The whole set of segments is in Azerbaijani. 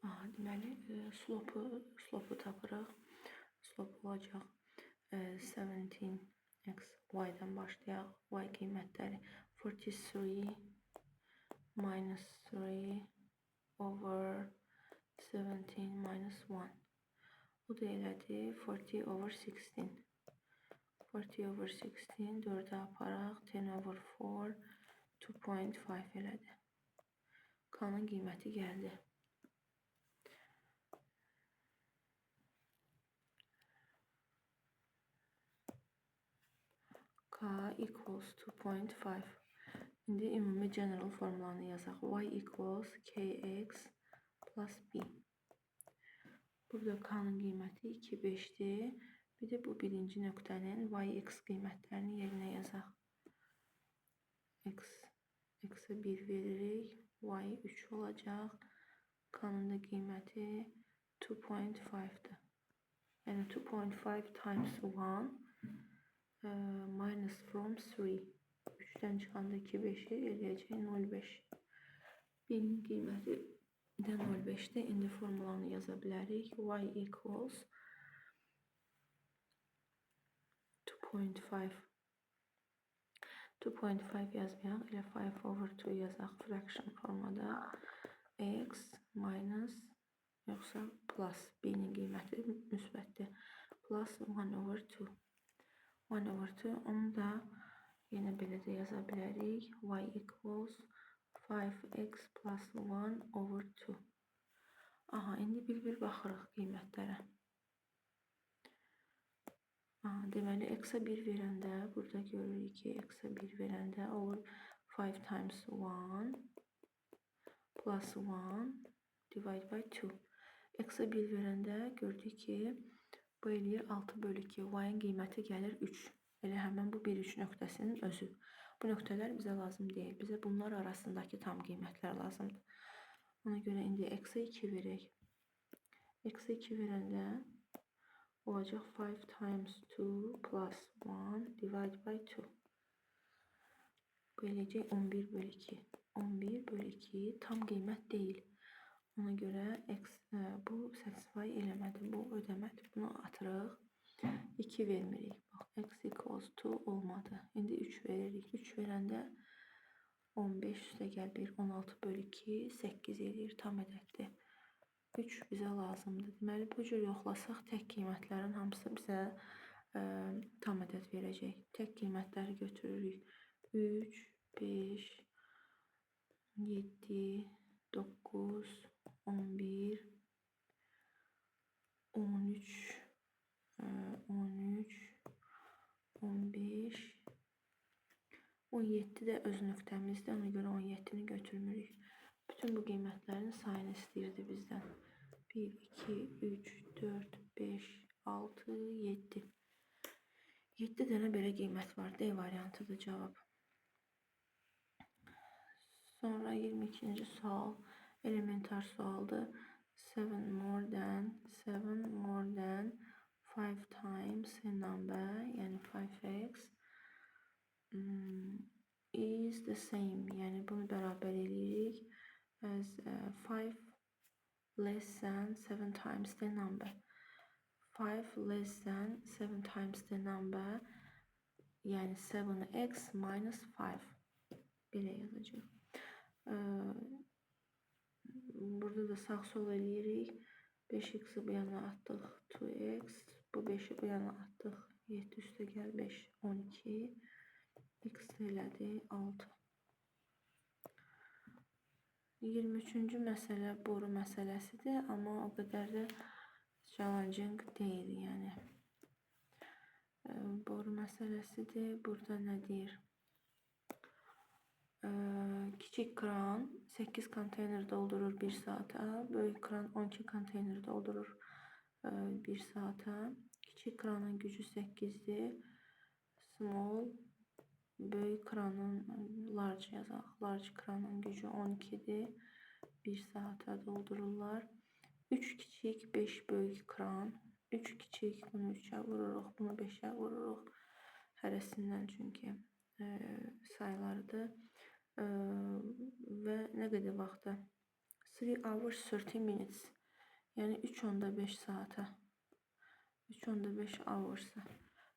Aha, deməli, slopu tapırıq. Slop olacaq 17x y-dan başlayaq. Y qiymətləri 43 minus 3 over 17 minus 1. Bu da elədi 40 over 16. 40 over 16 4-ə aparaq. 10 over 4 2.5 elədi. K-nın qiyməti gəldi. K equals 2.5. İndi ümumi general formulanı yazaq. Y equals kx plus b. Burada k-nın qiyməti 2,5-dir. Bir də bu birinci nöqtənin y, x qiymətlərini yerinə yazaq. X-ə 1 veririk. Y 3 olacaq. K-nın da qiyməti 2.5-dir. Yəni 2.5 times 1 minus from 3. 3-dən çıxanda 2,5-i eləyəcək 0,5. B-nin qiyməti də 0,5-dir. İndi formulanı yaza bilərik. Y equals 2.5. 2.5 yazmayaq. Elə 5 over 2 yazaq fraction formada. X minus yoxsa plus B-nin qiyməti müsbətdir. Plus 1 over 2. 1 over 2. Onu da yenə belə də yaza bilərik. Y equals 5x plus 1 over 2. Aha, indi bir-bir baxırıq qiymətlərə. Aha, deməli, x-a 1 verəndə, burada görürük ki, x-a 1 verəndə olur 5 times 1 plus 1 divide by 2. X-a 1 verəndə gördük ki, bu eləyir 6 bölü 2. Y-ın qiyməti gəlir 3. Elə həmən bu 1-3 nöqtəsinin özü. Bu nöqtələr bizə lazım deyil. Bizə bunlar arasındakı tam qiymətlər lazımdır. Ona görə indi x-a 2 verək. X-a 2 verəndə olacaq 5 times 2 plus 1 divide by 2. Bu eləyəcək 11 bölü 2. 11 bölü 2 tam qiymət deyil. Ona görə x, bu satisfy eləmədi, bu ödəmədi. Bunu atırıq. 2 vermirik. Bax, x equals 2 olmadı. İndi 3 veririk. 3 verəndə 15 üstə gəl 1, 16 bölü 2, 8 eləyir. Tam ədəddir. 3 bizə lazımdır. Deməli, bu cür yoxlasaq tək qiymətlərin hamısı bizə tam ədəd verəcək. Tək qiymətləri götürürük. 3, 5, 7, 9, 11, 13, 13, 15, 17 də öz nöqtəmizdir. Ona görə 17-ni götürmürük. Bütün bu qiymətlərin sayını istəyirdi bizdən. 1, 2, 3, 4, 5, 6, 7. 7 dənə belə qiymət var. D variantıdır cavab. Sonra 22-ci sual. Elementar sualdır. 7 more than 7 more than 5 times a number, yəni 5x is the same. Yəni bunu bərabər eləyirik as 5 less than 7 times the number. 5 less than 7 times the number, yəni 7x minus 5. Belə yazacağıq. Burada da sağ-sol eləyirik. 5x-i bu yana atdıq, 2x. Bu 5-i bu yana atdıq. 7 üstə gəl 5, 12. X elədi 6. 23-cü məsələ boru məsələsidir, amma o qədər də challenging deyil, yəni. Boru məsələsidir. Burada nə deyir? Kiçik kran 8 konteyner doldurur 1 saata. Böyük kran 12 konteyner doldurur 1 saata. Kiçik kranın gücü 8-dir. Small, böyük kranın, large yazaq. Large kranın gücü 12-dir. 1 saata doldururlar. 3 kiçik, 5 böyük kran. 3 kiçik, bunu 3-ə vururuq, bunu 5-ə vururuq. Hərəsindən çünki saylarıdır. Və nə qədər vaxta? 3 hours 30 minutes. Yəni 3,5 saata. 3,5 hours-a.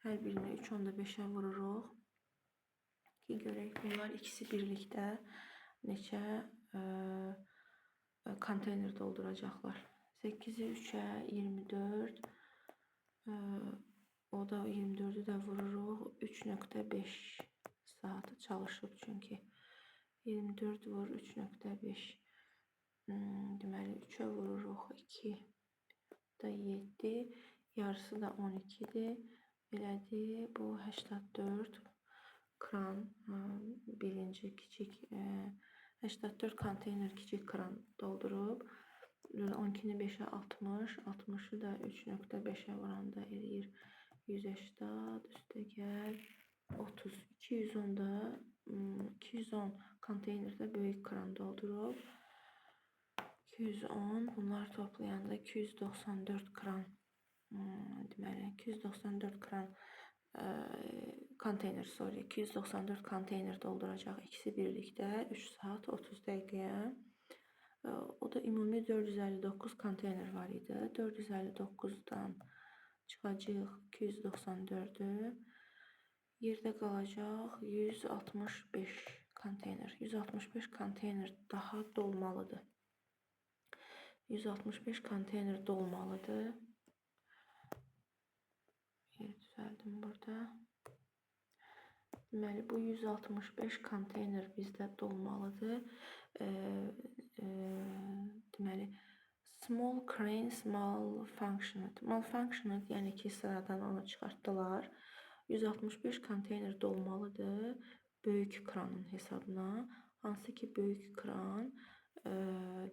Hər birini 3,5-ə vururuq ki, görək bunlar ikisi birlikdə neçə konteyner dolduracaqlar. 8-i 3-ə 24, o da 24-ü də vururuq 3,5 saatı çalışıb çünki. 24 vur 3,5. Deməli 3-ə vururuq 2 da 7, yarısı da 12-dir. Elədir, bu 84 kran, birinci kiçik 84 konteyner kiçik kran doldurub. 12-ni 5-ə 60, 60-ı da 3,5-ə vuranda eləyir 180, üstə gəl 30, 210-da 210 konteynerdə böyük kran doldurub. 210, bunlar toplayanda 294 kran, deməli 294 kran konteyner, sorry, 294 konteyner dolduracaq ikisi birlikdə 3 saat 30 dəqiqəyə. O da ümumi 459 konteyner var idi. 459-dan çıxacaq 294-ü. Yerdə qalacaq 165 konteyner. 165 konteyner daha dolmalıdır. 165 konteyner dolmalıdır. Yer düzəldim burada. Deməli, bu 165 konteyner bizdə dolmalıdır. Deməli, small cranes malfunctioned. Malfunctioned, yəni ki, sıradan onu çıxartdılar. 165 konteyner dolmalıdır böyük kranın hesabına. Hansı ki, böyük kran,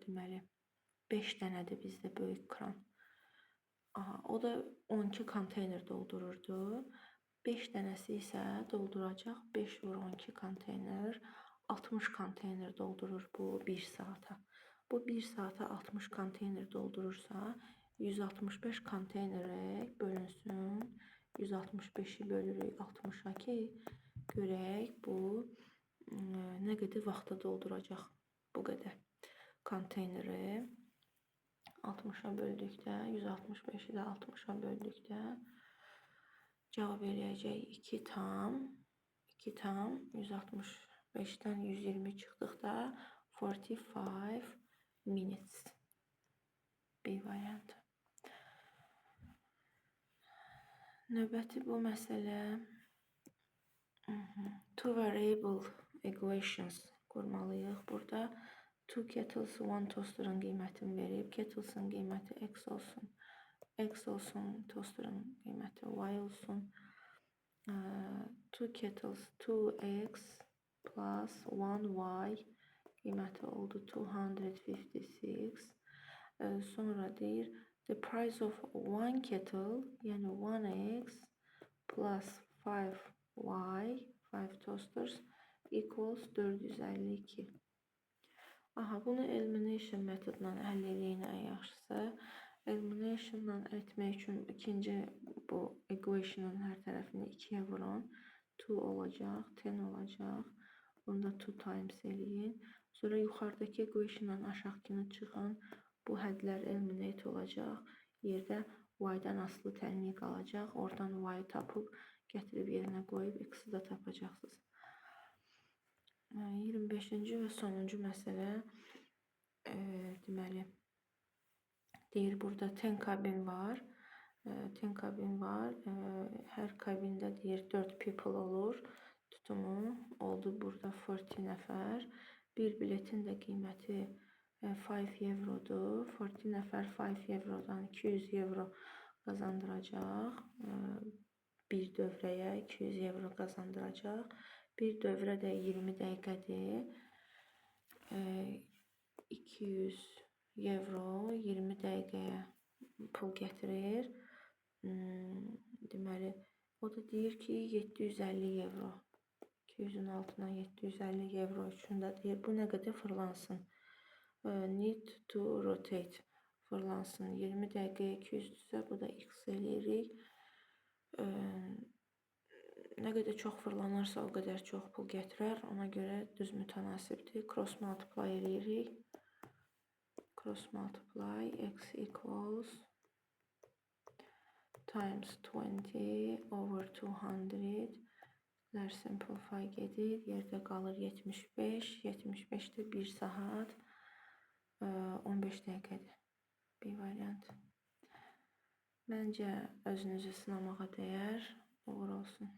deməli, 5 dənədir bizdə böyük kran. Aha, o da 12 konteyner doldururdu. 5 dənəsi isə dolduracaq 5 vur 12 konteyner, 60 konteyner doldurur bu 1 saata. Bu 1 saata 60 konteyner doldurursa, 165 konteyneri bölünsün. 165-i bölürük 60-a ki, görək bu nə qədər vaxta dolduracaq bu qədər konteyneri. 60-a böldükdə, 165-i də 60-a böldükdə cavab eləyəcək 2 tam, 2 tam, 165-dən 120 çıxdıqda 45 minutes. B variantı. Növbəti bu məsələ two variable equations qurmalıyıq. Burada two kettles, one toaster'ın qiymətini verib. Kettles'ın qiyməti x olsun. X olsun, toaster'ın qiyməti y olsun. Two kettles, 2x plus 1y qiyməti oldu 256. Sonra deyir, the price of one kettle, yəni 1x plus 5y, 5 toasters equals 452. Aha, bunu elimination metodla həll eləyin ən yaxşısı. Eliminationla etmək üçün ikinci bu equation'ın hər tərəfini 2-yə vurun. 2 olacaq, 10 olacaq. Bunu da 2 times eləyin. Sonra yuxarıdakı equation'dan aşağıkını çıxın. Bu hədlər eliminate olacaq. Yerdə y-dan asılı tənlik qalacaq. Oradan y-ı tapıb gətirib yerinə qoyub x-i də tapacaqsınız. 25-ci və sonuncu məsələ, deməli, deyir burada 10 kabin var. 10 kabin var. Hər kabində deyir 4 people olur. Tutumu oldu burada 40 nəfər. Bir biletin də qiyməti 5 evrodur. 40 nəfər 5 evrodan 200 evro qazandıracaq. Bir dövrəyə 200 evro qazandıracaq. Bir dövrə də 20 dəqiqədir. 200 evro 20 dəqiqəyə pul gətirir. Deməli, o da deyir ki, 750 evro. 200-ün altına 750 evro üçün də deyir, bu nə qədər fırlansın. Need to rotate fırlansın. 20 dəqiqəyə 200-dürsə, bu da x eləyirik. Nə qədər çox fırlanarsa, o qədər çox pul gətirər. Ona görə düz mütənasibdir. Cross multiply eləyirik. Cross multiply, x equals times 20 over 200. Lər simplify gedir. Yerdə qalır 75. 75 də 1 saat 15 dəqiqədir. Bir variant. Məncə özünüzü sınamağa dəyər. Uğur olsun.